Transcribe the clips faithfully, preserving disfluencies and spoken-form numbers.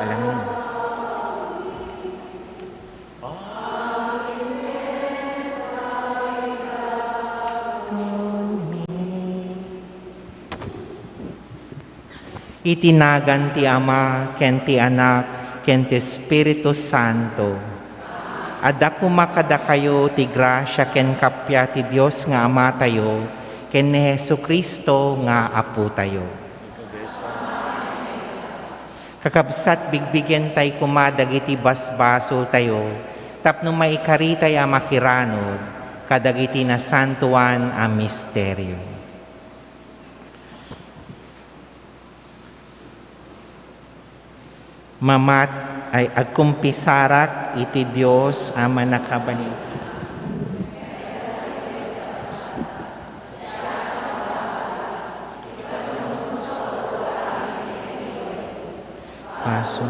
Amen. Iti nagan ti Ama, ken ti Anak, ken ti Espiritu Santo. Adda koma kadakayo ti grasia ken kappia ti Dios nga Amatayo, ken ni Jesu-Cristo nga Apotayo. Kakabsat, bigbigentay koma dagiti basbasoltayo tapno maikaritay a makiranud kadagiti nasantoan a misterio. Mamat-, ay, agkumpisarak iti Dios a Mannakabalin. Paso.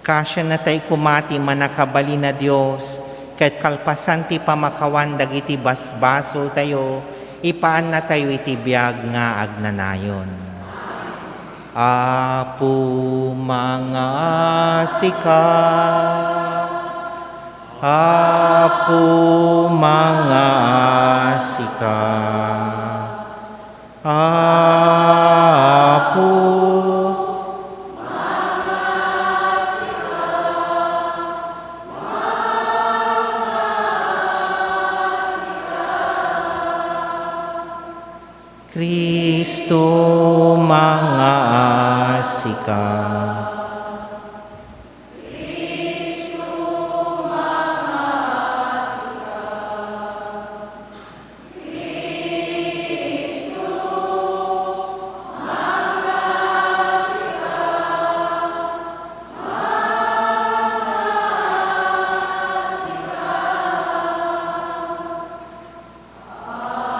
Kasianatay koma ti Mannakabalin a Dios, ket kalpasan ti pamakawan dagiti basbasoltayo, ipaannatayo iti biag nga agnanayon. Apo, mangaasika. Apo, mangaasika. Apo. Cristo, mangaasika.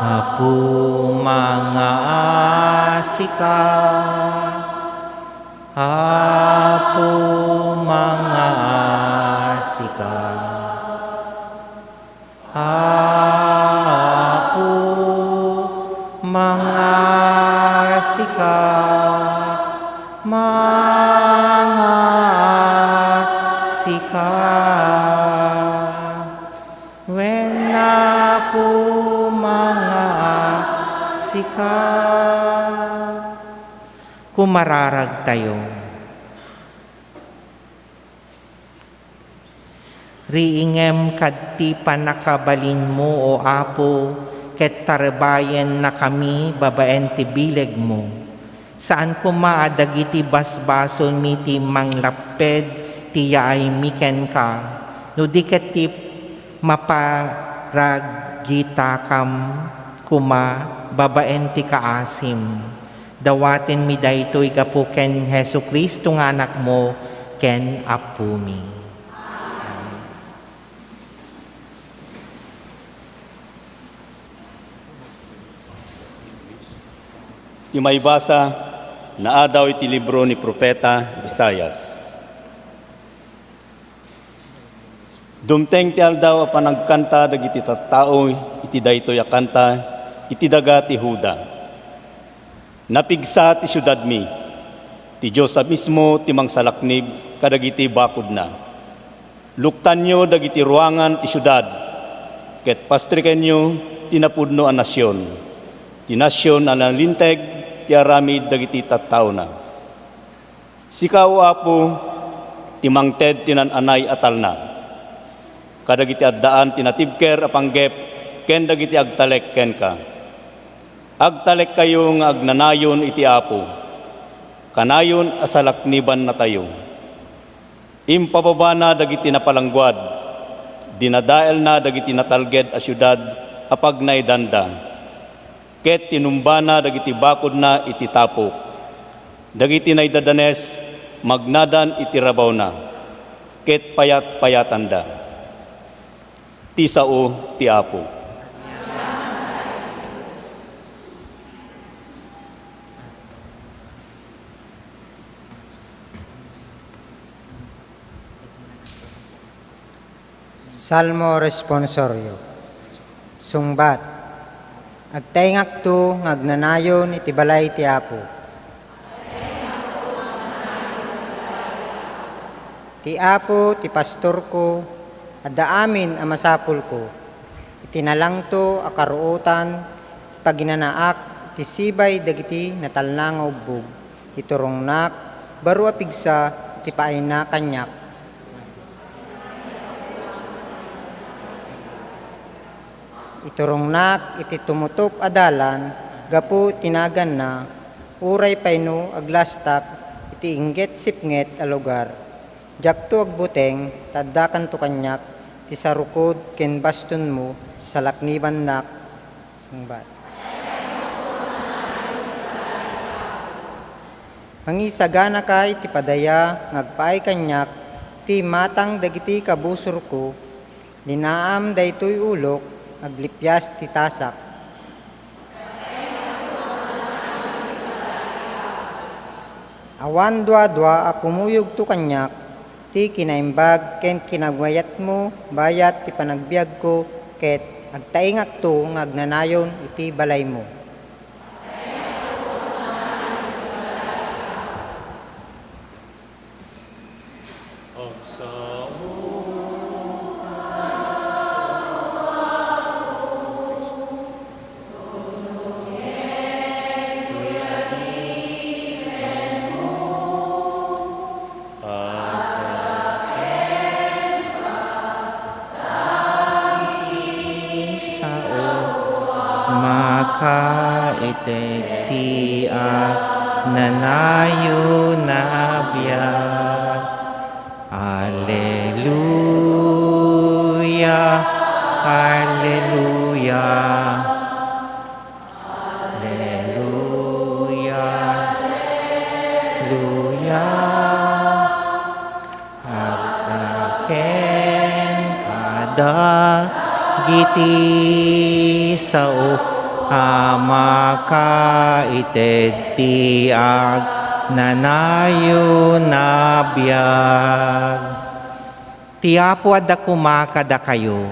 Apo, mangaasika. Apo, mangaasika. Apo, mangaasika. Mangaasika. Wen, Apo, mangaasika. Kumararagtayo. Riingem kadti pannakabalinmo, O Apo, ket tarebayennakami babaen ti bilegmo. Saan koma a dagiti basbasolmi ti manglapped ti yaaymi kenka, no di ket ti maparagitakam koma babaen ti kaasim. Dawatenmi daytoy gapu ken Jesu-Cristo nga Anakmo ken Apomi. Ti maibasa, naadaw iti libro ni Profeta Isaias. Dumteng ti aldaw a panagkanta dagiti tattao iti daytoy a kanta iti daga ti Juda. Napigsa ti siudadmi. Ti Dios a mismo ti mangsalaknib kadagiti bakodna. Luktanyo dagiti ruangan ti siudad, ket pastrikenyo ti napudno a nasion, ti nasion a nalinteg ti aramid dagiti tattaona. Sika, O Apo, ti mangted ti naan-anay a talna. Kadagiti addaan ti natibker a panggep ken dagiti agtalek kenka. Agtalekkayo nga agnanayon iti Apo. Kanayon a salaknibannatayo. Impababana dagiti napalangguad, dinadaelna dagiti natalged a siudad a pagnaedanda, ket tinumbana dagiti bakodna iti tapok. Dagiti naidadanes, magnadan iti rabawna, ket payatpayatanda. Ti sao ti Apo. Salmo Responsorio. Sungbat. Agtaingakto nga agnanayon iti balay ti Apo. Ti Apo ti pastorko, adda amin a masapulko. Itinalangto a karuotan ti paginanaak iti sibay dagiti natalna nga ubbog. Iturongnak baro a pigsa ti paayna kaniak. Iturongnak iti tumutop a dalan gapu iti naganna, uray pay no aglastak iti inggetsipnget a lugar. Diakto agbuteng ta addakanto kaniak ti sarukod ken bastonmo, salaknibannak. Sungbat. Mangisaganaka iti padaya nga agpaay kaniak ti matang dagiti kabusorko, linaam daytoy ulok, aglipias ti tasak. Awan duadua a kumuyogto kaniak ti kinaimbag ken kinagayatmo bayat ti panagbiagko, ket agtaingakto nga agnanayon iti balaymo. Sao makaited ti agnanayon a biag. Alleluia, alleluia. Alleluia, alleluia. Agda ken kadagiti sao a makaited ti agnanayon a biag. Ti Apo adda koma kadakayo.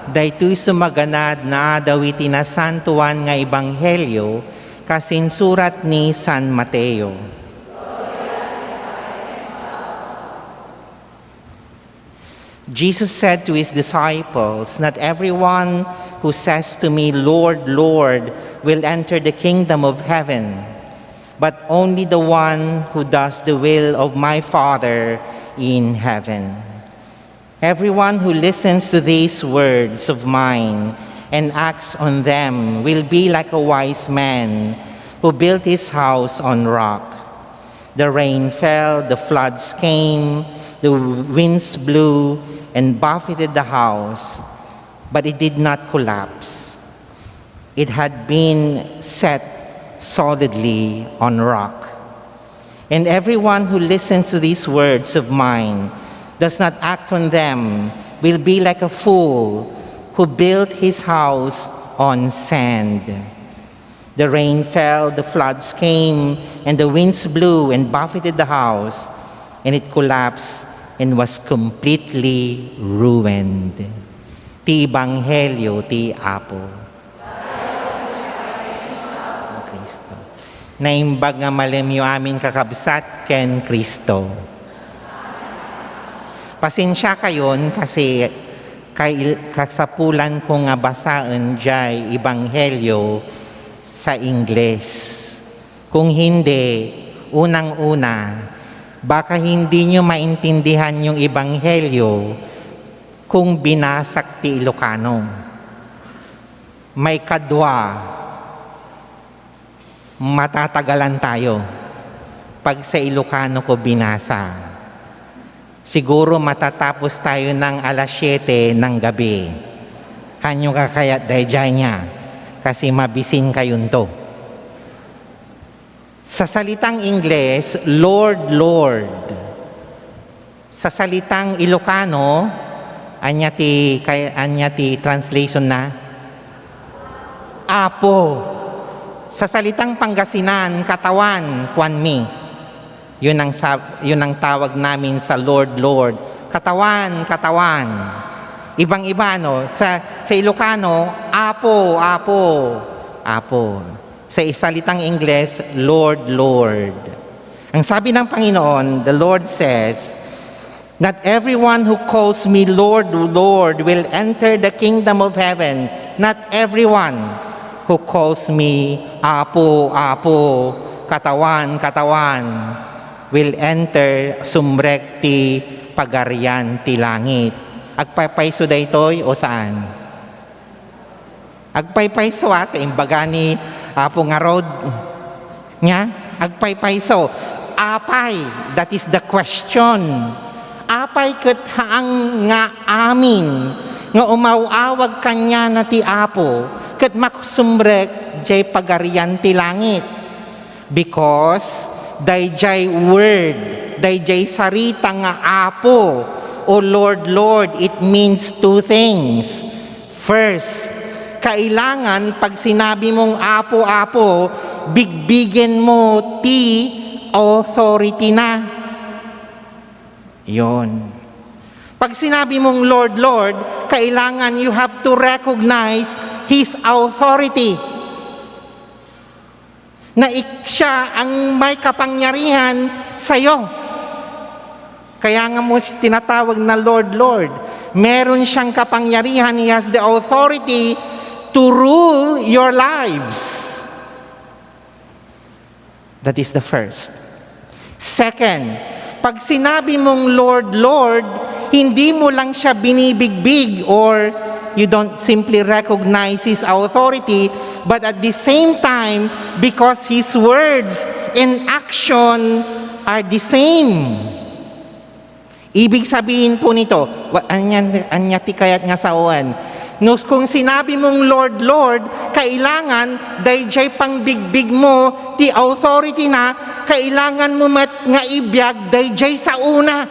Daytoy sumaganad naadaw iti Nasantoan nga Ebanghelio kas insurat ni San Mateo. Jesus said to his disciples, "Not everyone who says to me, 'Lord, Lord,' will enter the kingdom of heaven, but only the one who does the will of my Father in heaven. Everyone who listens to these words of mine and acts on them will be like a wise man who built his house on rock. The rain fell, the floods came, the winds blew and buffeted the house, but it did not collapse. It had been set solidly on rock. And everyone who listens to these words of mine, does not act on them, will be like a fool who built his house on sand. The rain fell, the floods came, and the winds blew and buffeted the house, and it collapsed and was completely ruined." Ti Ebanghelio ti Apo. Cristo. Naimbag nga malemyo amin, kakabsat, ken Cristo. Pasensiakayon kasi kay-, kasapulanko nga basaen jay Ebanghelio sa Ingles. Kung hindi, unang-una, baka hindi nyo maintindihan yung Ebanghelio kung binasak ti Ilocano. Maikadua, matatagalan tayo pag sa Ilocano ko binasa. Siguro matatapos tayo ng alas siyete ng gabi. Hanyo ka kayat dayjay niya? Kasi mabisin kayunto. Sa salitang Ingles, "Lord, Lord." Sa salitang Ilocano, ania ti, kay, ania ti translation na? Apo. Sa salitang Pangasinan, katawan, kuanmi. Yun ang sa-, yun ang tawag namin sa "Lord, Lord." Katawan, katawan. Ibang-iba, no? Sa, sa Ilocano, "Apo, Apo, Apo." Sa isalitang Ingles, "Lord, Lord." Ang sabi ng Panginoon, the Lord says, "Not everyone who calls me Lord, Lord will enter the kingdom of heaven." Not everyone who calls me Apo, Apo, Katawan, Katawan, will enter, sumrek ti pagarian ti langit. Agpaypayso daytoy o saan? Agpaypayso, ah, ta imbaga ni Apo ngarud. Nya, agpaypayso. Apay, that is the question. Apay ket haang nga amin nga umaw-awag kaniana ti Apo ket maksumrek jay pagarian ti langit? Because dayjay word, dayjay sarita nga Apo o Lord, Lord, it means two things. First, kailangan pag sinabi mong Apo, Apo, bigbigen mo ti authority na. Yon. Pag sinabi mong Lord, Lord, kailangan you have to recognize His authority. Na ik-, siya ang may kapangyarihan sa'yo. Kaya nga mo tinatawag na Lord, Lord. Meron siyang kapangyarihan. He has the authority to rule your lives. That is the first. Second, pag sinabi mong, "Lord, Lord," hindi mo lang siya binibigbig or you don't simply recognize His authority, but at the same time, because His words and action are the same. Ibig sabihin po nito, wa-, anya, anya ti kayat nga saoen? No, kung sinabi mong, "Lord, Lord," kailangan dayjay pangbigbig mo ti authority na, kailangan mo met nga ibiag dayjay saona.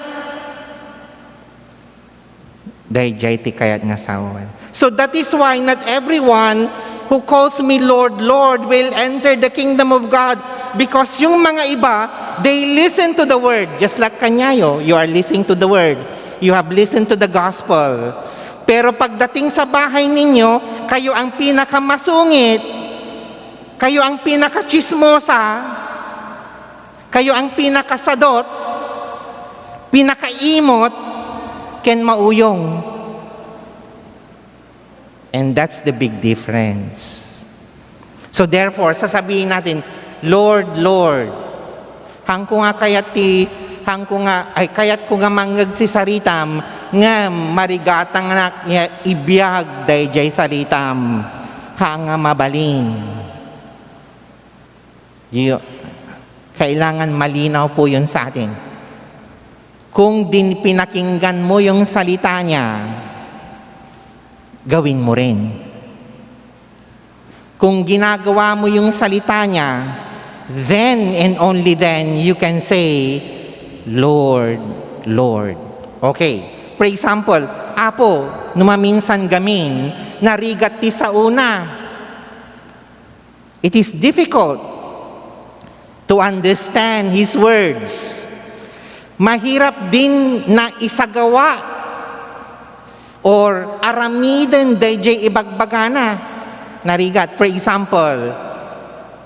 Dayjay ti kayat nga saoen. So that is why not everyone who calls me Lord, Lord will enter the kingdom of God. Because yung mga iba, they listen to the word. Just like kanyayo, you are listening to the word. You have listened to the gospel. Pero pagdating sa bahay ninyo, kayo ang pinakamasungit, kayo ang pinakachismosa, kayo ang pinakasadot, pinakaimot, ken mauyong. And that's the big difference. So therefore, sasabihin natin, "Lord, Lord, haanko nga kayat ti, haanko nga, ay, kayatko nga mangngeg ti saritam, ngem marigatangnak nga ibiag dayjay saritam, haan nga mabalin." Yo-, kailangan malinaw po yun sa atin. Kung din pinakinggan mo yung salita niya, gawin mo rin. Kung ginagawa mo yung salita niya, then and only then you can say, "Lord, Lord." Okay. For example, Apo, no maminsan gamin, narigat ti saona. It is difficult to understand his words. Mahirap din na isagawa or aramiden dayjay ibagbagana. Narigat, for example,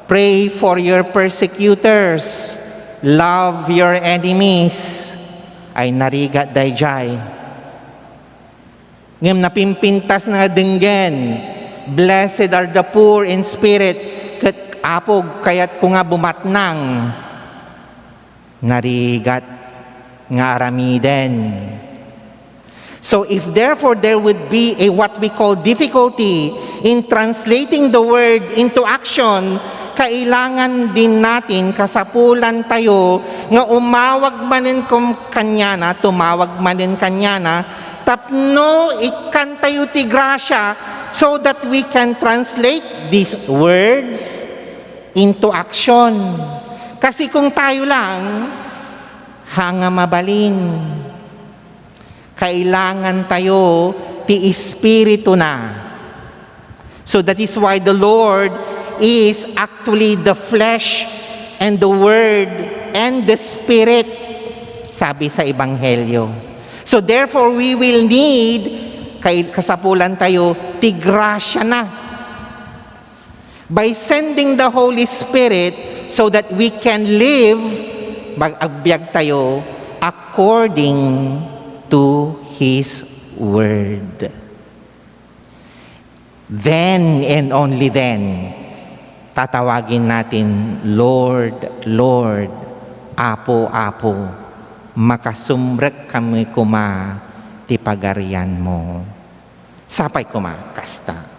"Pray for your persecutors, love your enemies." Ay, narigat dayjay. Ngem napimpintas nga denggen, "Blessed are the poor in spirit," ket, "Apo, kayatko nga bumatnang." Narigat nga aramiden. So, if therefore there would be a what we call difficulty in translating the word into action, kailangan din natin, kasapulan tayo nga umawag manen kum-, kanyana, tumawag manen kanyana, tapno ikkantayo ti grasya so that we can translate these words into action. Kasi kung tayo lang, haan nga mabalin. Kailangan tayo ti Espiritu na. So that is why the Lord is actually the flesh and the Word and the Spirit, sabi sa Ebanghelyo. So therefore, we will need, kay kasapulan tayo, ti grasya na. By sending the Holy Spirit so that we can live, mag-, agbiag tayo according to His Word. Then and only then, tatawagin natin, "Lord, Lord, Apo, Apo, makasumrek kami koma ti pagarian mo." Sapay koma, kasta.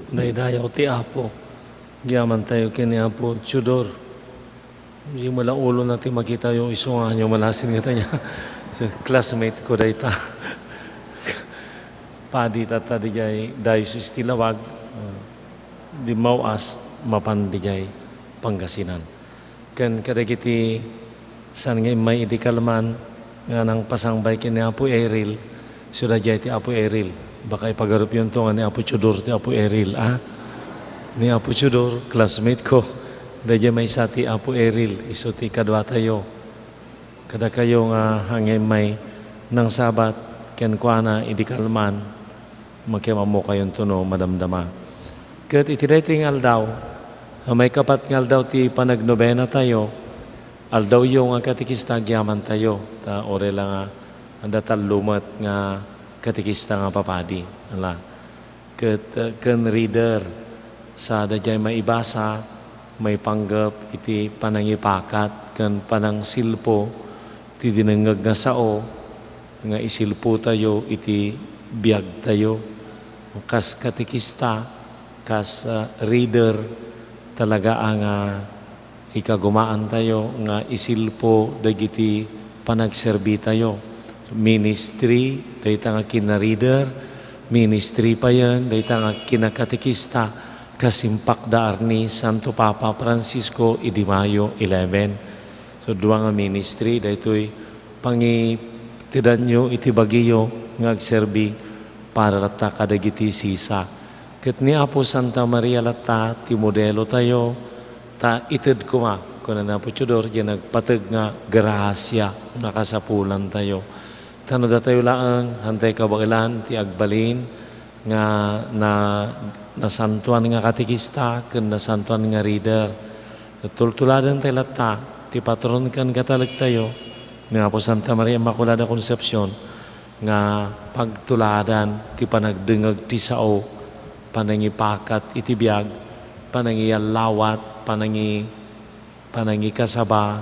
Daydayaw ti Apo. Agyamantayo ken ni Apo Teodor. Di mala ulo na ti makitayo, isu nga ania malasin nga tanya. So, classmate ko dayta. Padi tatta didiay Diocese ti Laoag, ah, dimmaw-as mapan didiay Pangasinan. Ken kadagiti saan nga immay idi kalman nga nangpasangbay ken ni Apo Eril, isu daydiay ti Apo Eril. Baka ipagarupyonto nga ni Apo Teodor ti Apo Eril, a? Ni Apo Teodor, classmate ko. Daydiay maysa ti Apo Eril, isu ti kaduatayo. Kadakayo nga, nga immay nangsabat kenkuana idi kalman, makiam-ammokayonto no madamdama. Ket iti daytoy nga aldaw, a maikapat nga aldaw ti panagnobenatayo, aldawyo nga katekista agyamantayo, ta uray la nga adda tallo met nga katekista nga papadi. Ala. Ket, eh, ken reader, sa daydiay maibasa, maipanggep iti panangipakat ken panangsilpo ti dinengngeg nga sao nga isilpotayo iti biagtayo. Kas katekista, kas, eh, reader, talaga a nga ikagumaantayo nga isilpo dagiti panagserbitayo. Ministry, dayta nga kinna-reader, ministry payen, dayta nga kinakatekista, kas impakdaar ni Santo Papa Francisco idi Mayo eleven. So, dua nga ministry, daytoy pangitedanyo iti bagiyo nga agserbi para latta kadagiti sisa. Ket ni Apo Santa Maria latta ti modelotayo, ta ited koma, kuna ni Apo Teodor, diay nagpateg nga grasia, nakasapulantayo. Ta no datayo laeng, haantay kabaelan ti agbalin nga na-, nasantoan nga katekista ken nasantoan nga reader. Tultuladentayo latta ti patron ken katalegtayo, ni Apo Santa Maria Immaculada Concepcion, nga pagtuladan ti panagdengngeg ti sao, panangipakat iti biag, panangiyallawat, panangi-, panangikasaba,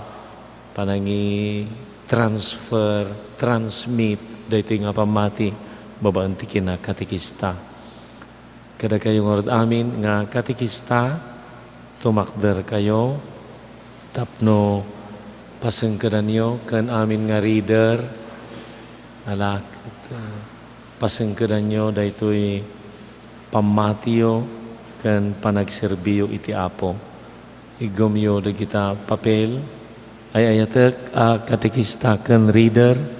panangi-transfer, transmit daytoy nga pammati babaen ti kinakatekista. Kadakayo ngarud amin nga katekista, tumakderkayo tapno pasengkedanyo ken amin nga reader, ala, ket, ah, pasengkedanyo daytoy pammatiyo ken panagserbiyo iti Apo. Iggumyo dagita papel, ay-ayatek a katekista ken reader,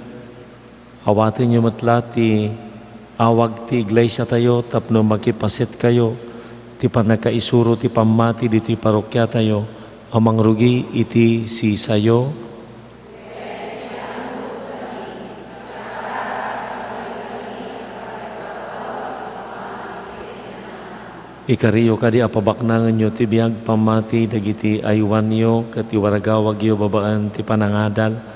Awatenyo met la ti awag ti iglesiatayo tapno makipasetkayo ti pannakaisuro ti pammati ditoy parokiatayo a mangrugi iti sisayo. Ikariyo kadi a pabaknangenyo ti biag pammati dagiti aywanyo ket iwaragawagyo babaen ti panangadal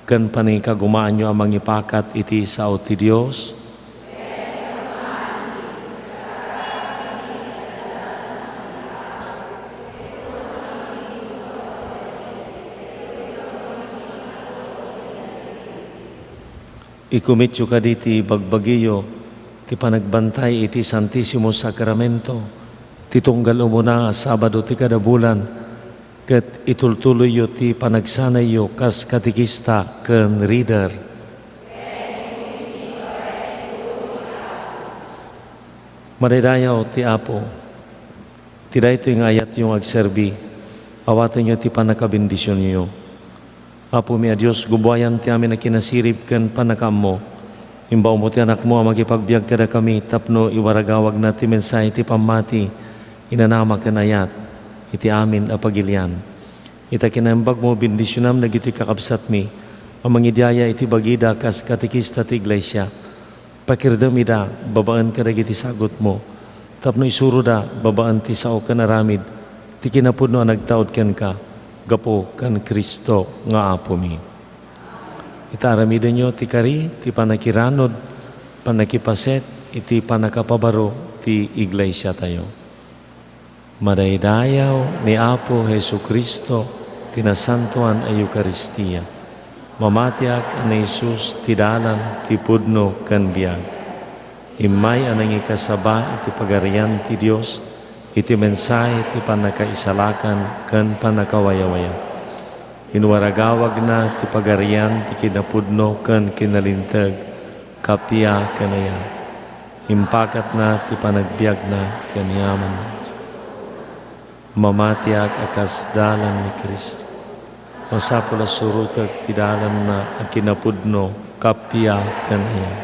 ken panangikagumaanyo a mangipakat iti sao ti Dios. Ikumityo kadi ti bagbagiyo ti panagbantay iti Santisimo Sacramento ti tunggal umuna a Sabado ti kada bulan, ket itultuloyyo ti panagsanayyo kas katekista ken reader. Madaydayaw ti Apo, ti daytoy nga ayatyo nga agserbi, awatenyo ti pannakabendisionyo. Apomi a Dios, gubuayan ti amin a kinasirib ken pannakaammo. Imbawmo ti Anakmo a makipagbiag kadakami tapno iwaragawagna ti mensahe ti pammati, inanama ken ayat iti amin a pagilian. Ita kinaimbagmo, bendisionam dagiti kakabsatmi a mangidiaya iti bagida kas katekista ti Iglesia. Pakirdem ida babaen kadagiti sagutmo, tapno isuroda babaen ti sao ken aramid ti kinapudno a nagtaud kenka gapu ken Cristo nga Apomi. Ita aramidenyo ti kari ti pannakiranud, pannakipaset iti pannakapabaro ti Iglesiatayo. Madaydayaw ni Apo Jesu-Cristo ti nasantoan a Eukaristia. Mamatiak a ni Jesus ti dalan, ti pudno, ken biag. Immay a nangikasaba iti Pagarian ti Dios iti mensahe ti pannakaisalakan ken pannakawayawaya. Inwaragawagna ti Pagarian ti kinapudno ken kinalinteg, kappia ken ayat. Impakatna ti panagbiagna ti aniaman. Mamatiak a kas dalan ni Cristo. Masapul a surotek ti dalanna a kinapudno, kappia ken ayat.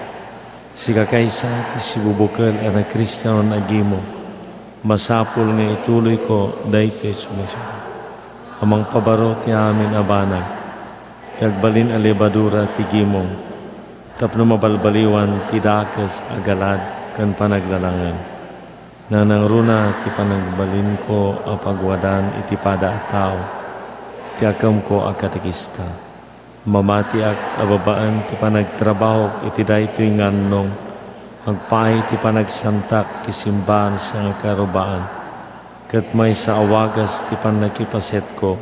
Sika kaysa ti sibubukel a nakristianon a gimong, masapul nga ituloyko daytoy sumasayaat a mangpabaro ti amin a banag, ti agbalin a lebadura ti gimong, tapno mabalbaliwan ti dakes a galad ken panaglalangen. Nanangruna ti panagbalinko a pagwadan iti pada a tao, ti akemko a katekista. Mamatiak a babaen ti panagtrabahok iti daytoy nga annong, agpaay ti panagsantak ti simbaan sa nga karubaan, ket maysa a wagas ti pannakipasetko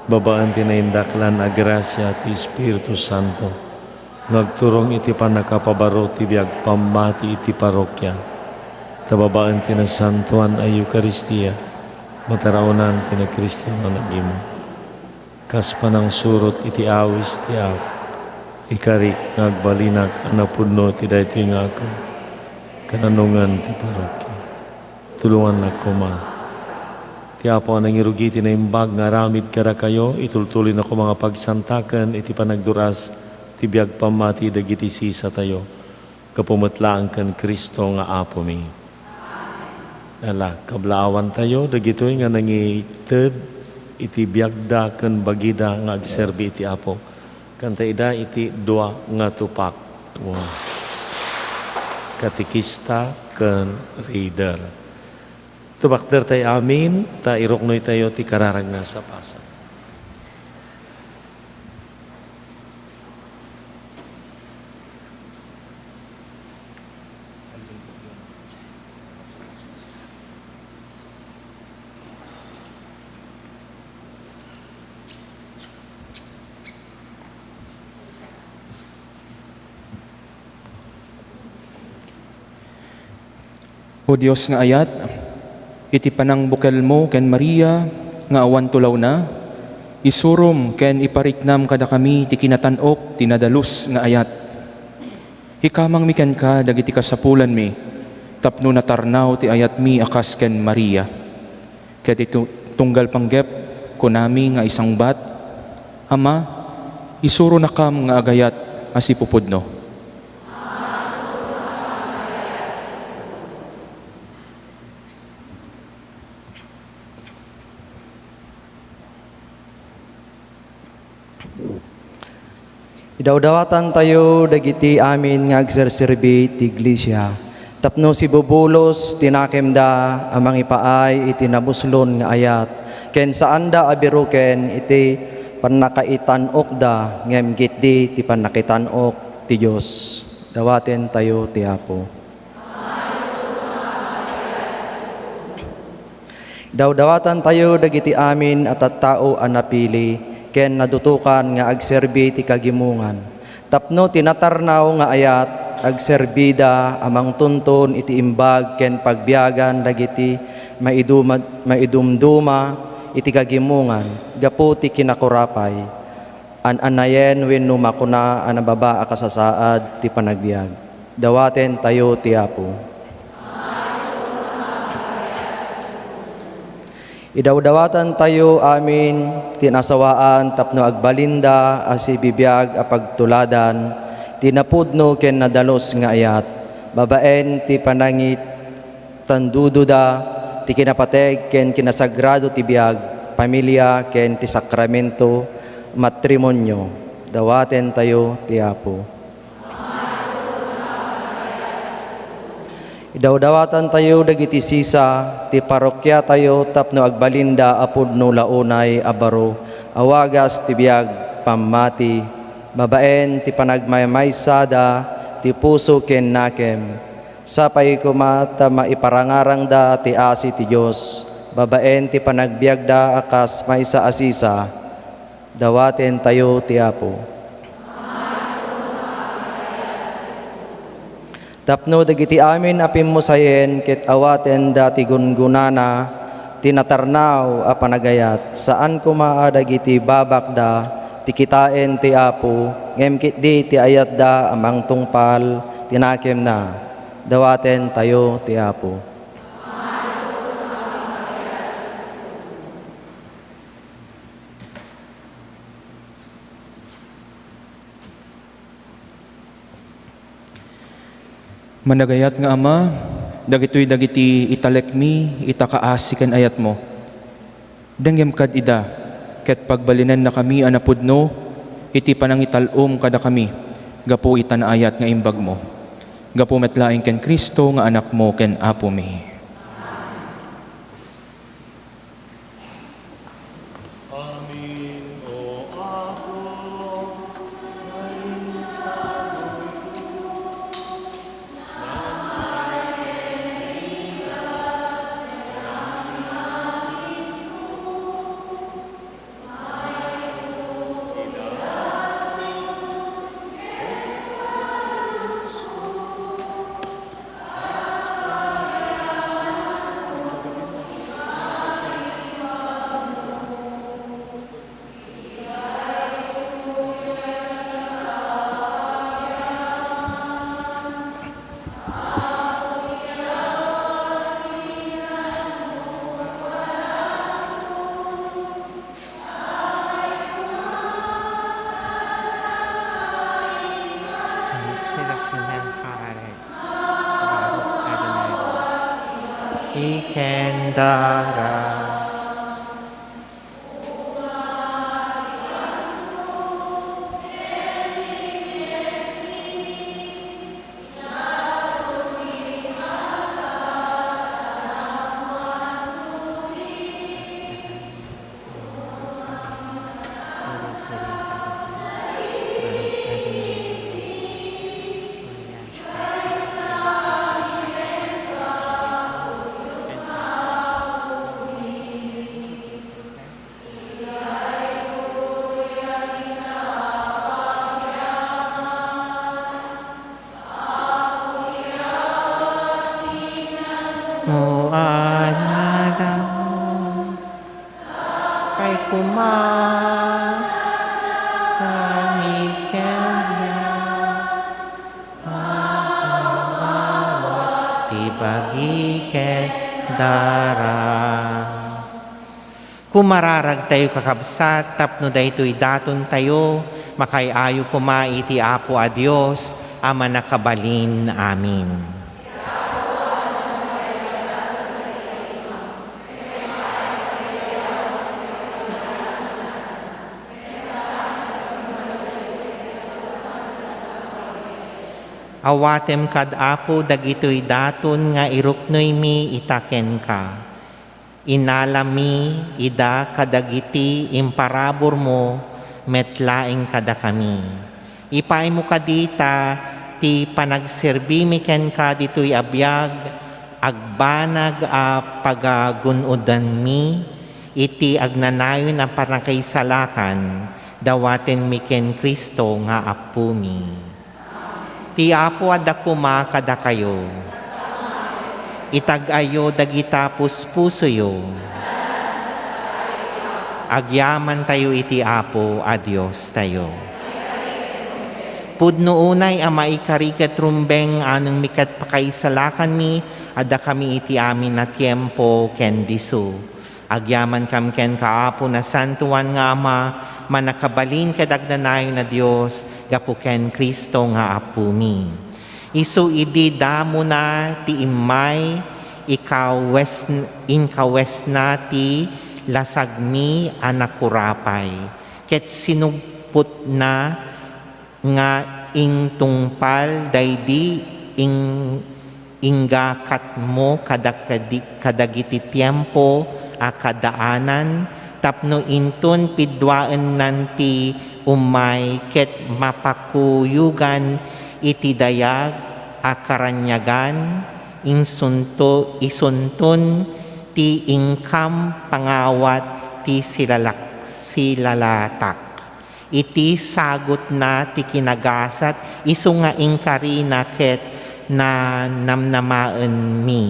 babaen ti naindaklan a grasia ti Espiritu Santo nga agturong iti pannakapabaro ti biag pammati iti parrokia, ta babaen ti nasantoan a Eukaristia, mataraonan ti nakristianon a gimong. Kas panangsurot iti awis ti Apo, ikarik nga agbalinak a napudno ti daytoy nga akem, kananongan ti parrokia. Tulongannak koma. Ti Apo a nangirugi ti naimbag nga aramid kadakayo, itultuloyna koma nga pagsantaken iti panagdur-as ti biag pammati dagiti sisatayo, gapu met laeng ken Cristo nga Apomi. Ala, kablaawantayo dagitoy nga nangited iti biagda ken bagida nga agserbi iti Apo. Kanta ida iti dua nga tupak. Wow. Katekista ken reader. Tumakdertay amin, ta iruknoytayo ti kararag nga sapasag. O Dios nga ayat, iti panangbukelmo ken Maria nga awan tulawna, isurom ken ipariknam kadakami ti kinatan-ok ti nadalus nga ayat. Ikamangmi kenka dagiti kasapulanmi tapno natarnaw ti ayatmi a kas ken Maria. Ket iti tunggal panggep, kunami nga isangbat, Ama, isuronakam nga agayat a sipupudno. Idawdawatantayo dagiti amin nga agserserbi ti iglesia tapno sibubulos ti nakemda a mangipaay iti nabuslon nga ayat ken saanda a biruken iti pannakaitan-okda ngem ketdi ti pannakitan-ok ti Dios. Dawatentayo ti Apo. Dawdawatantayo dagiti amin a tattao a napili ken nadutokan nga agserbi ti kagimongan, tapno ti natarnaw nga ayat agserbida a mangtunton iti imbag ken pagbiagan dagiti maiduma-, maidumduma iti kagimongan gapu ti kinakurapay. An-anayen wenno makuna a nababa a kasasaad ti panagbiag. Dawatentayo ti Apo. Idawdawatantayo amin ti nasawaan tapno agbalinda a sibibiag a pagtuladan ti napudno ken nadalus nga ayat, babaen ti panangitandudoda ti kinapateg ken kinasagrado ti biag, pamilia, ken ti sakramento, matrimonio. Dawatentayo ti Apo. Idawdawatantayo dagiti sisa ti parrokiatayo tapno agbalinda a pudno la unay a baro a wagas ti biag, pammati, babaen ti panagmaymaysada ti puso ken nakem. Sapay koma ta maiparangarangda ti asi ti Dios babaen ti panagbiagda a kas maysa a sisa. Dawatentayo ti Apo. Tapno dagiti amin a pimmusayen ket awatenda ti gungunana ti natarnaw a panagayat, saan koma a dagiti babakda ti kitaen ti Apo, ngem ketdi ti ayatda a mangtungpal ti nakemna. Dawatentayo ti Apo. Managayat nga Ama, dagitoy dagiti italekmi ita kaasi ken ayatmo. Denggem kad ida, ket pagbalinennakami a napudno iti panangital-om kadakami gapu ita naayat nga imbagmo. Gapu met laeng ken Cristo nga Anakmo ken Apomi. Amin, O Apo, Spirit of Human Hearts, Baruch Adonai. Ikendara. Muanada. Kay kuma, kami kanya, ti bagi ken dara. Kumararagtayo, kakabsat, tapno daytoy datontayo, makaay-ayo koma iti Apo a Dios a Mannakabalin. Amin. Awatem kad Apo dagitoy daton nga iruknoymi ita kenka. Inalami ida kadagiti imparaburmo met laeng kadakami. Ipaaymo kadi ta ti panagserbimi kenka ditoy a biag agbanag a pagagun-odanmi iti agnanayon a pannakaisalakan dawatenmi ken Cristo nga Apomi. Ti Apo adda koma kadakayo. Itag-ayo dagita puspusoyo. Agyamantayo iti Apo a Diostayo. Pudno unay a maikari ket rumbeng, anongmi ket pakaisalakanmi, adda kami iti amin a tiempo ken disso. Agyamankam kenka, Apo, Nasantoan nga Ama, Mannakabalin ket Agnanayon a Dios, gapu ken Cristo nga Apomi. Isu idi damona ti immay, ikawes-, inkawesna ti lasagmi a nakurapay, ket sinugputna nga intungpal daydi ing-, ingga katmo kadakadi-, kadagiti tiempo a kaadaanan, tapno inton piduaennan ti ummay ket mapakuyogan iti dayag a karanyagan, insunto-, isunton ti inkam pangawat ti silalak-, silalatak. Iti sagutna ti kinagasat, isu nga inkarina ket nanamnamaenmi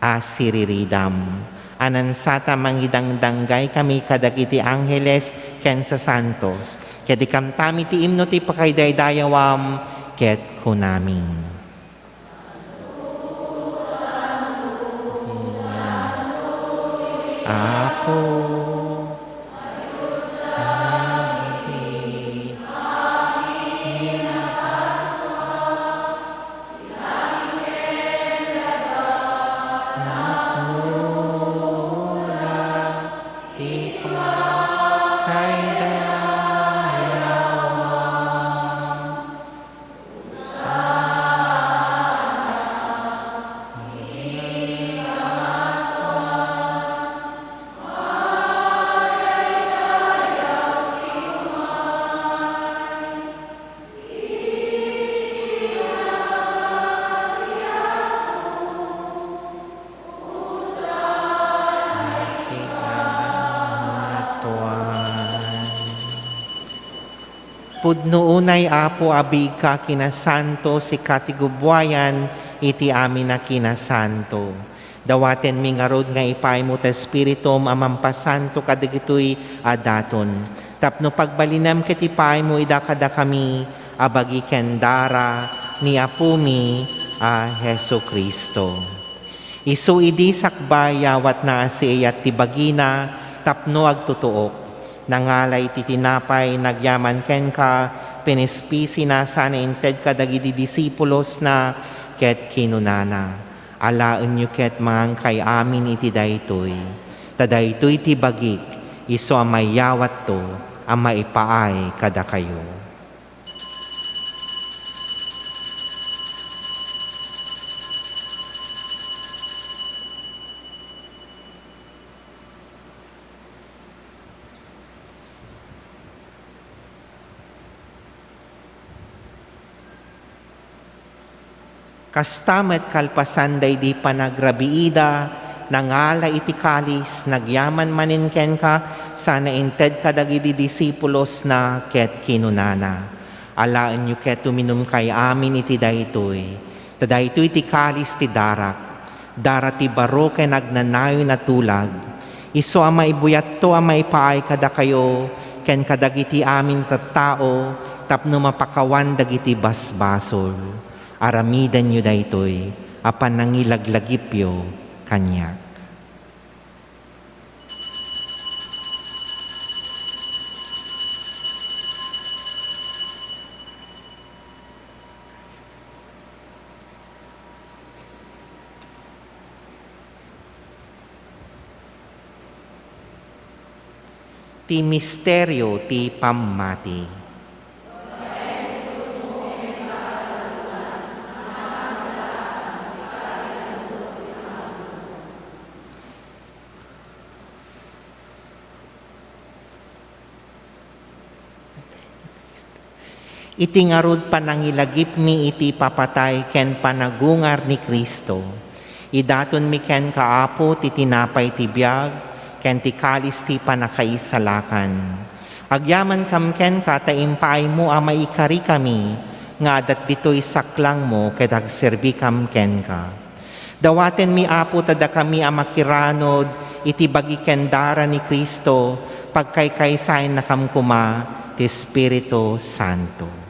a siriridam. Anansata, mangidangdanggaykami kadagiti angheles ken sasantos, ket ikamtami ti imno ti pakaidaydayawam, ket kunami. Apo, Pudno unay, Apo, a biigka a kinasanto, sika ti gubuayan iti amin a kinasanto. Dawatenmi ngarud nga ipaaymo ti Espiritum a mampasanto kadagitoy a daton, tapno pagbalinem ket ipaaymo ida kadakami a bagi ken dara ni Apomi a Jesu-Cristo. Isu idi sakbay, yawatna a siiyat ti bagina tapno agtutuok. Nangala iti tinapay, nagyaman kenka, pinispisina sana inted kadagiti disipulosna, ket kinunana, "Alaenyo ket mangankay amin iti daytoy, ta daytoy ti bagik, isu a mayawatto a maipaay kadakayo." Kasta met, kalpasan daydi panagrabiida, nangala iti kalis, nagyaman manen kenka, sana inted kadagidi disipulosna, ket kinunana, "Alaenyo ket uminumkay amin iti daytoy, ta daytoy ti kalis ti darak, dara ti baro ken agnanayon a tulag, isu a maibuyatto a maipaay kadakayo ken kadagiti amin a tattao tapno mapakawan dagiti basbasol." Aramidenyo daytoy a panangilaglagipyo kaniak. Ti misterio ti pammati. Iti ngarud, panangilagipmi iti ipapatay ken panagungar ni Cristo. Idatonmi kenka, Apo, ti tinapay ti biag ken ti kalis ti pannakaisalakan. Agyamankam kenka ta impaaymo a maikarikami nga adda ditoy saklangmo ket agserbikam kenka. Dawatenmi, Apo, ta dakami a makiranod iti bagi ken dara ni Cristo, pagkaykaysayannakam koma ti Espiritu Santo.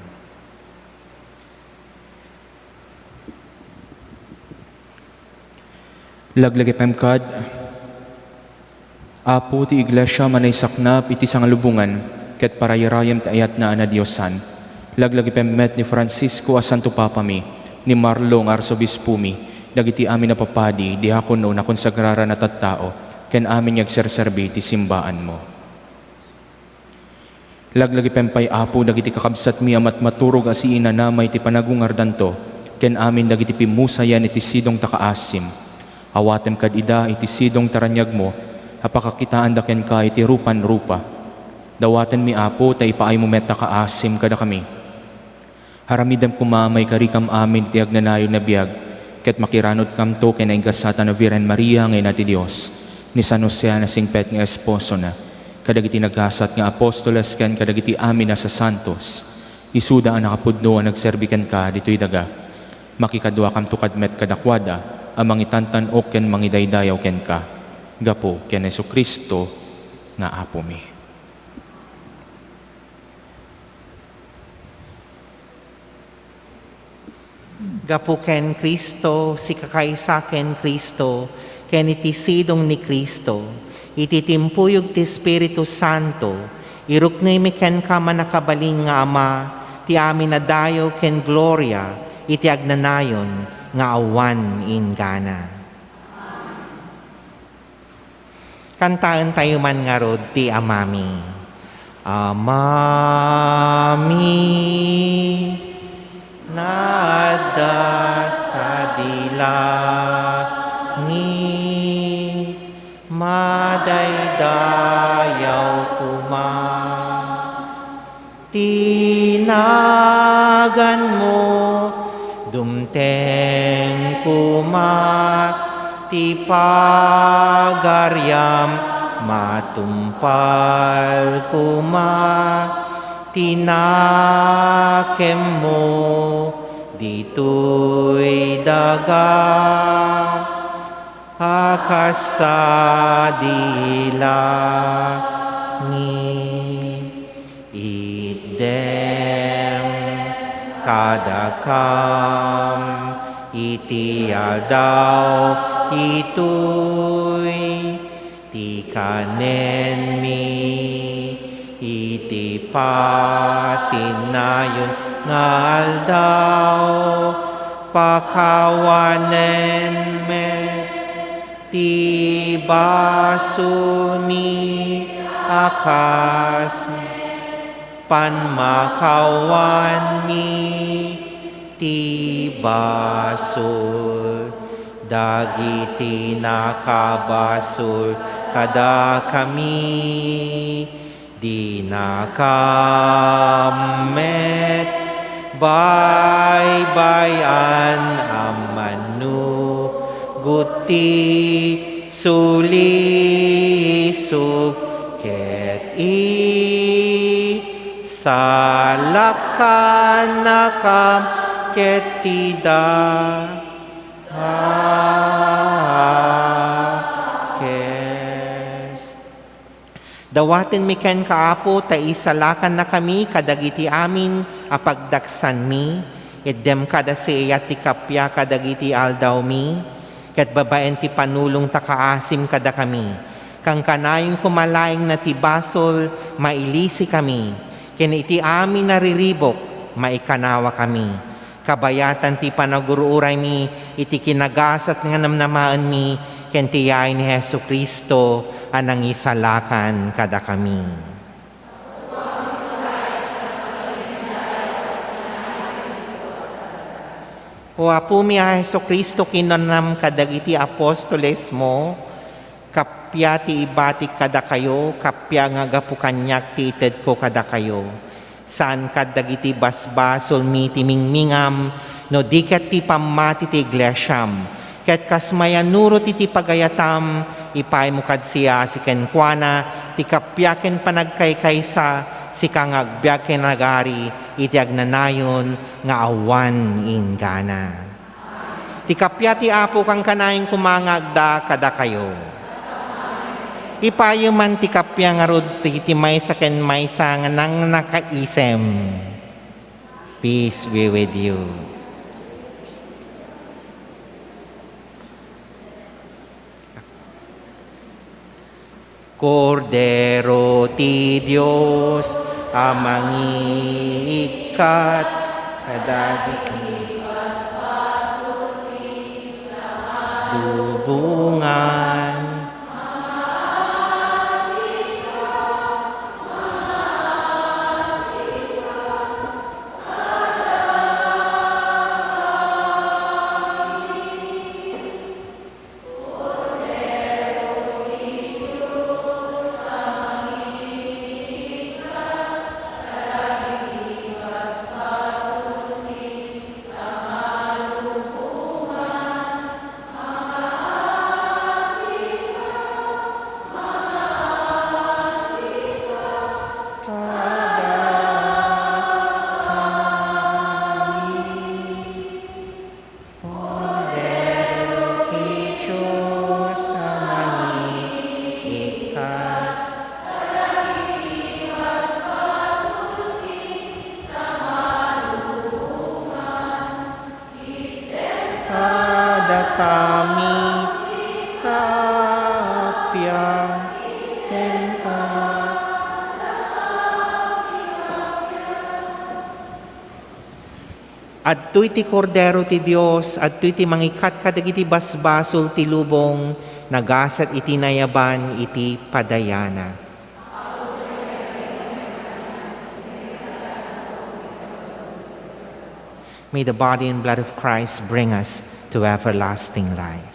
Laglagipem kad. Apo ti Iglesia a naisaknap iti sangalubongan ket parayrayen ti ayatna a nadiosan. Laglagipem met ni Francisco a Santo Papami, ni Marlo nga Arsobispomi, dagiti amin a papadi, diakono, nakonsagraran a tattao, ken amin nga agserserbi iti simbaanmo. Laglagipem pay, Apo, dagiti kakabsatmi a matmaturog a siinanama iti panagungardanto, ken amin dagiti pimmusayan iti sidongta a kaasim. Awatem kad ida iti sidongta a raniagmo a pakakitaanda kenka iti rupan rupa. Dawatenmi, Apo, ta ipaaymo met a kaasim kadakami. Aramidem koma maikarikam amin iti agnanayon a biag, ket makiranudkamto ken naingasatan a Virgen Maria nga Ina ti Dios, ni San Jose a nasingpet nga esposona, kadagiti nagasat nga apostoles ken kadagiti amin a sasantos. Isuda a nakapudno a nagserbi kenka ditoy daga. Makikaduakamto kad met kadakuada a mangitantan-ok ken mangidaydayaw kenka. Gapu ken Jesu-Cristo nga Apomi. Gapu ken Cristo, sikakaysa ken Cristo, ken iti sidong ni Cristo, iti timpuyog ti Espiritu Santo, iruknoymi kenka, mannakabalin nga Ama, ti amin a dayaw ken gloria iti agnanayon nga awan inggana. Kantaentayo man ngarud ti Amami. Amami, naadda sadi langit, madaydayaw koma ti naganmo, dumteng koma ti pagariam, matungpal koma ti nakemmo ditoy daga a kas sadi langit. Itdem kadakam iti aldaw itoy ti kanenmi iti patinayon nga aldaw. Pakawanen met ti basolmi a kas pannakawanmi ti basol dagiti nakabasol kadakami. Dinakam met baybay-an a manugot ti sulisog ket isalakkannakam ket ti dakes. Dawatenmi kenka, Apo, ta isalakannakami kadagiti amin a pagdaksanmi. Itdem kada siat ti kappia kadagiti aldawmi, ket babaen ti panulongta kaasim kadakami. Kankanayon koma laeng na ti basol, mailisikami, ken iti amin a riribuk, maikanawakami. Kabayatan ti panagur-uraymi iti kinagasat nga namnamaenmi ken ti yaay ni Jesu-Cristo a nangisalakan kadakami. O Apomi a Jesu-Cristo, kinunam kadagiti apostolesmo, kappia ti ibatik kadakayo, kappia nga gapu kaniak ti itedko kadakayo. Saan kad dagiti basbasolmi ti mingmingam, no di ket ti pammati ti iglesiam. Ket kas mayannurot iti pagayatam, ipaymo kad siasi kenkuana ti kappia ken panagkaykaysa, sika nga agbiag ken agari iti agnanayon nga awan inggana. Ti kappia ti Apo kankanayon koma nga agda kadakayo. Ipayo man ti kappia ngarud ti, ti maysa ken maysa nga nangnakaisem. Peace be with you. Kordero ti Dios a mangiikkat kadagiti lubongan. Kordero ti Dios a mangiikkat. Kadakami ti kaappiam kenka. Adtoy ti Kordero ti Dios, adtoy ti mangikkat kadagiti basbasol ti lubong, nagasat iti nayaban iti padayana. May the body and blood of Christ bring us to everlasting life.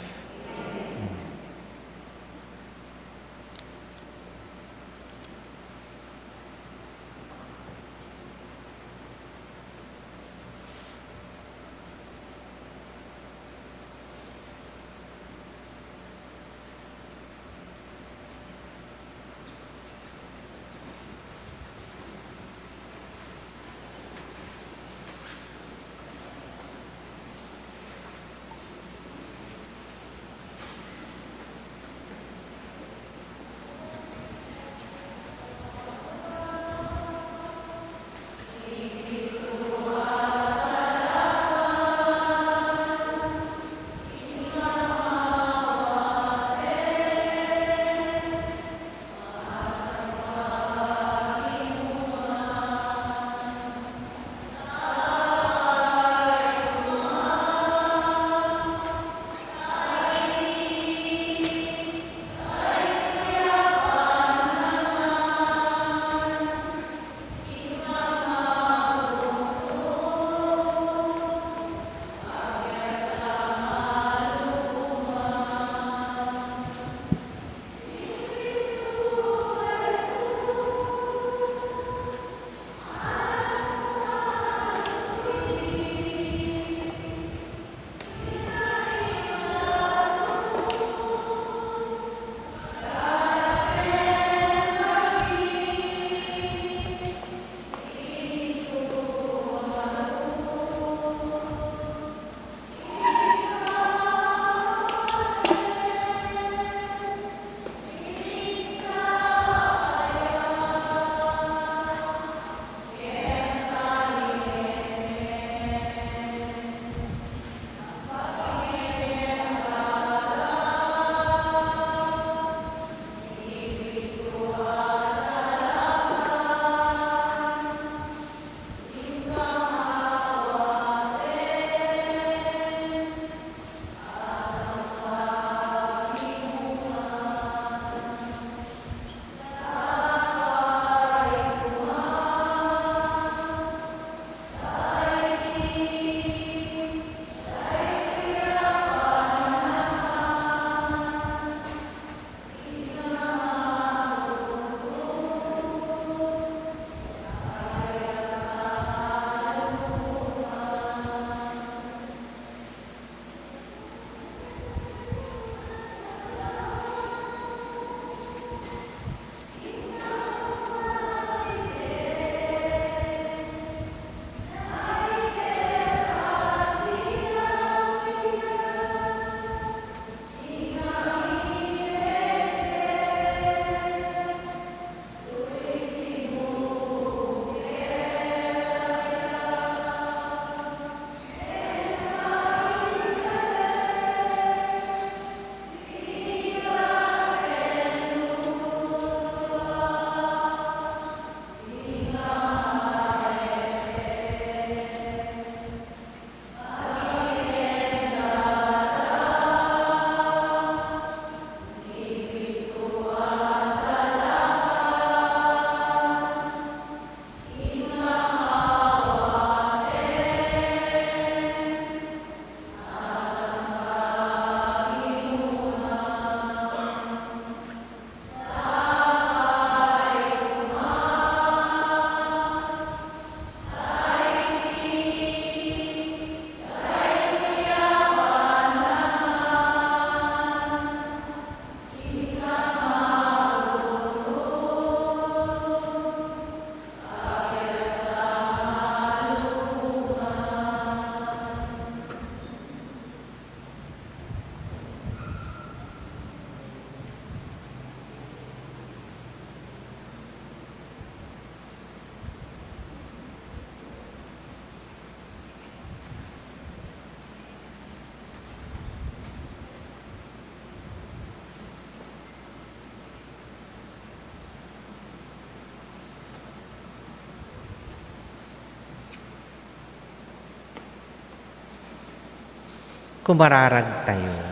Kumararagtayo.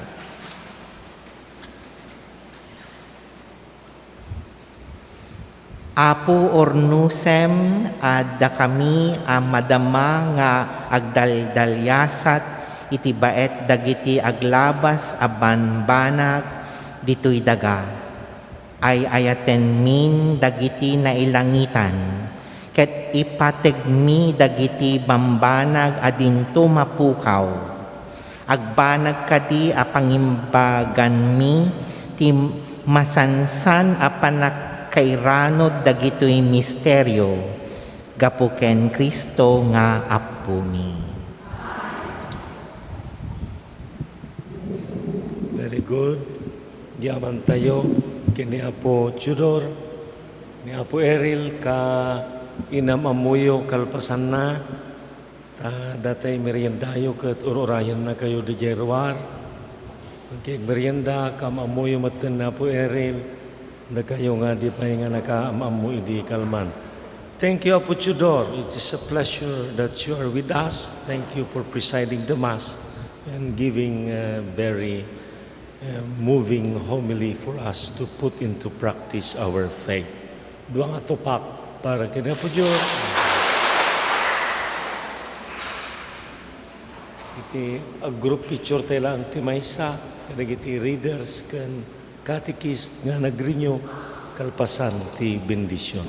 Apo, urnosem a dakami a madama nga agdaldaliasat iti baet dagiti aglabas a bambanag ditoy daga. Ay-ayatenmin dagiti nailangitan, ket ipategmi dagiti bambanag a dinto mapukaw. Agbanag kadi a pangimbaganmi ti masansan a pannakairanod dagitoy misterio gapu ken Cristo nga Apomi. Very good. Agyamantayo ken ni Apo Teodor, ni Apo Eril, kainam-ammoyo kalpasanna, ta dayta meriendayo ket ur-urayennakayo idiay ruar. Ket merienda, kaam-ammoyo metten ni Apo Eril, dakayo nga di pay nga nakaam-ammo idi kalman. Thank you, Apo Teodor. It is a pleasure that you are with us. Thank you for presiding the Mass and giving a very, uh, moving homily for us to put into practice our faith. Dua nga tupak para ken Apo Teodor. Iti ag-group picture tayo lang ti maysa, kadagiti readers ken catechist nga nag-renew kalpasan ti bendision.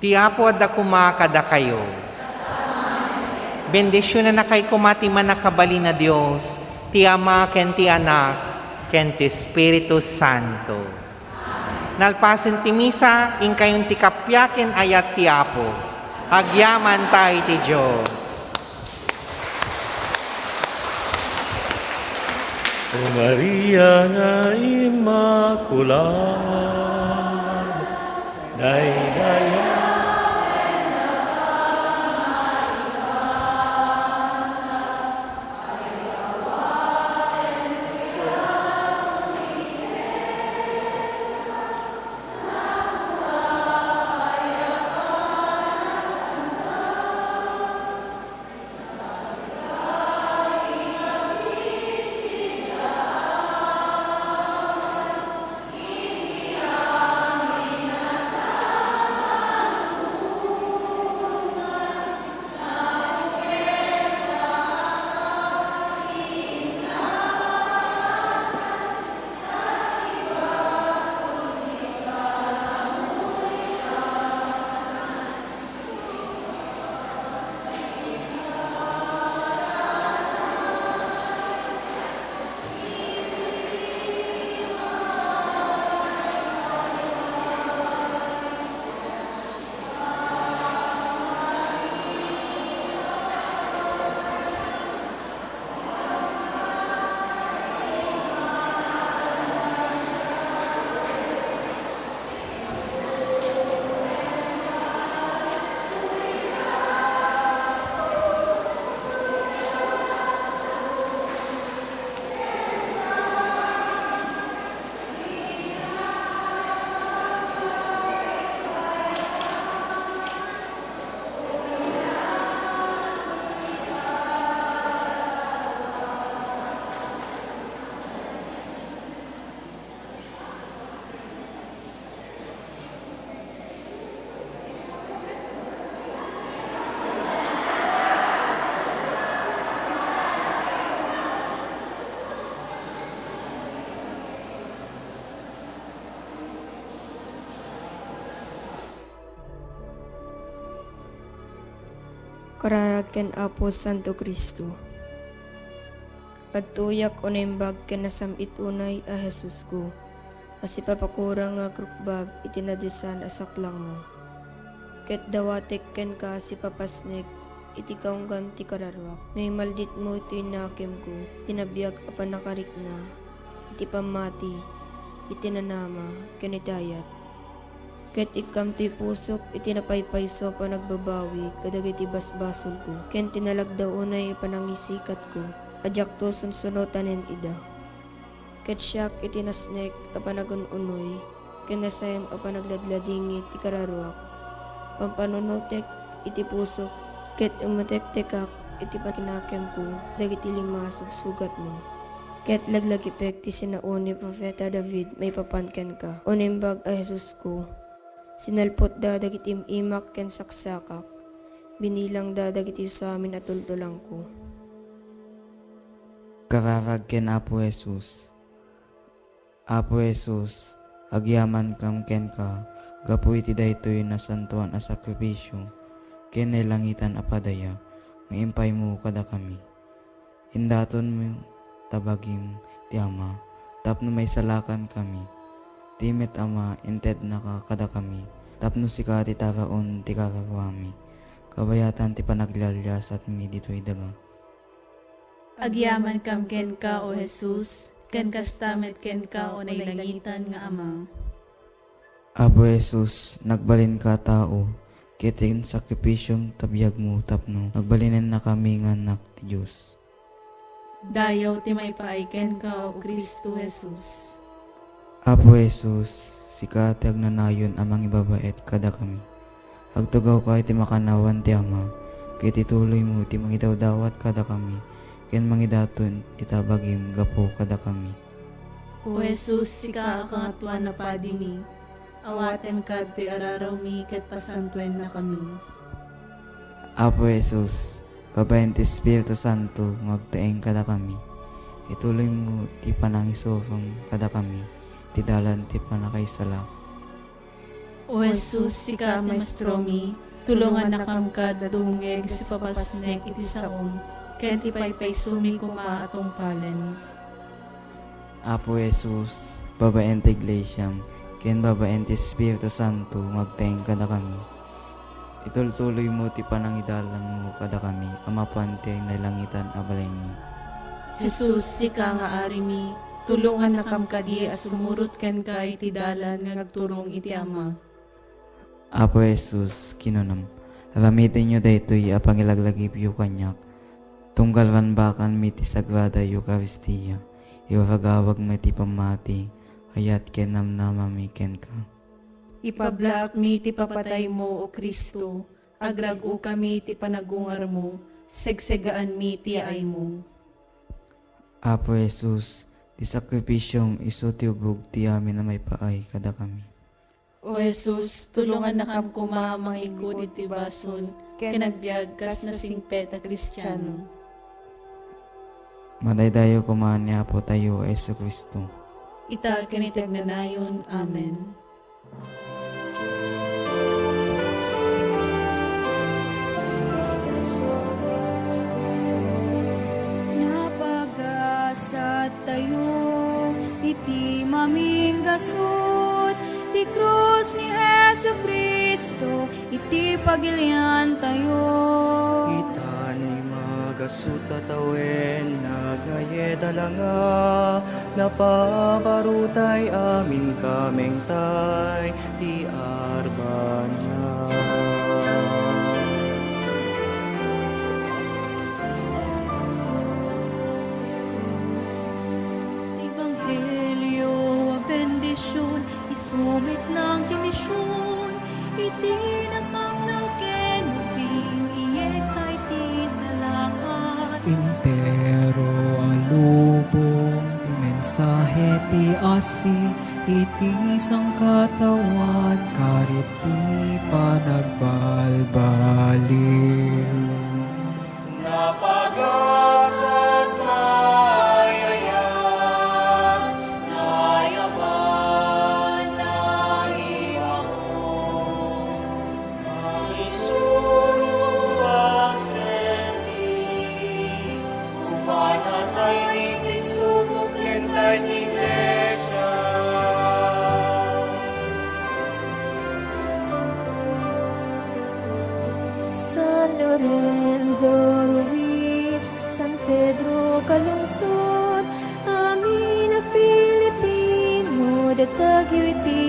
Ti Apo adda koma kadakayo. Bendisionannakay koma ti Mannakabalin a Dios, ti Ama ken ti Anak ken ti Espiritu Santo. Nalpasen ti misa, inkayon ti kappia ken ayat ti Apo. Agyaman ta iti Dios. O Maria nga Immaculada, daydayaw Kararag ken Apo Santo Cristo. Adtoyak o naimbag ken nasam-it unay a Jesusko, a sipapakurang nga agrukbab iti nadiosan a saklangmo. Ket dawatek kenka a sipapasnek iti kaunggan ti kararuak. No imalditmo iti nakemko, iti nabiag a pannakarikna, iti pammati, iti nanama, ken iti ayat. Ket ikkam ti pusok iti napaypayso a panagbabawi kadagiti basbasolko, ken ti nalagda unay a panangisikatko a diakto sunsunotanen ida. Ket siak iti nasnek a panagun-unoy ken nasayam a panagladladingit ti kararuak, pampanunotek iti pusok, ket umetektekak iti pakinakemko dagiti lima a sugsugatmo. Ket laglagipek ti sinao ni Profeta David maipapan kenka, O naimbag a Jesusko. Sinalpotda dagiti im-imak ken saksakak. Binilangda dagiti usa amin a tultulangko. Kararag ken Apo Jesus. Apo Jesus, agyamankam kenka gapu iti daytoy nasantoan a sakrifisio ken nailangitan a padaya nga impaymo kadakami. Indatonmo ta bagim ti Ama tapno maisalakan kami. Ti met Ama, intednaka kadakami tapno sika ti taraon ti kararuami, kabayatan ti panaglialiasatmi ditoy daga. Agyamankam kenka, O Jesus, ken kasta met kenka, O nailangitan nga Ama. Apo Jesus, nagbalinka a tao, ket insakripisom ta biagmo tapno nagbalinennakami nga annak ti Dios. Dayaw ti maipaay kenka, O Cristo Jesus. Apo Jesus, sika ti agnanayon a mangibabaet kadakami. Agtugawka iti makannawan ti Ama, ket ituloymo ti mangidawdawat kadakami ken mangidaton ita bagim gapu kadakami. O Jesus, sika a Kangatoan a Padimi, awatenka ditoy ararawmi ket pasantuennakami. Apo Jesus, babaen ti Espiritu Santo nga agtaeng kadakami, ituloymo ti panangisurom kadakami ti dalan ti pannakaisalakan. O Jesus, sika a Maestromi, tulongannakam kad dumngeg iti sipapasnek iti saom, ken ti paypaysomi koma a tungpalen. Apo Jesus, babaen ti Iglesiam, ken babaen ti Espiritu Santo nga agtaeng kadakami, itultuloymo ti panangidalanmo kadakami a mapan ti nailangitan a balaymi. Jesus, sika nga Arimi, tulongannakam kadi a sumurot kenka iti dalan nga agturong iti Ama. Apo Jesus, kinunam, aramitenyo daytoy a pangilaglagipyo kaniak, tunggal rambakanmi ti Sagrada Eukaristia, iwaragawagmi ti pammati, ayat ken namnamami kenka. Ipablaakmi ti papataymo, O Cristo, agrag-okami ti panagungarmo, segsegaanmi ti yaaymo. Apo Jesus, ti sakrifisiom isu ti ubog ti amin a maipaay kadakami. O Jesus, tulongannakam koma a mangikkud iti basol ken agbiag kas nasingpet a Kristiano. Madaydayaw koma ni Apotayo a Jesu-Cristo. Ita ken iti agnanayon. Amen. Napagasattayo iti maminggasut ti krus ni Jesu-Cristo iti pagiliantayo. Ita ni magasut a tawen, nagngayet a langa, napabarutay amin kamengtay ti arbanna. Ti ebanghelio a bendision, isu met lang ti mision, iti napanglaw ken ubing, iyegta iti salakay. Entero a lubong ti mensahe ti assit iti sangkataoan, karit ti panagbalbaliw. Napagasat, nayayan, nayaban, naibaon, maisuro, agserbi, upanatay ni Cristo, puplentay ti Iglesia. San Lorenzo Ruiz, San Pedro Calungsod, amin a Filipino, datagyo iti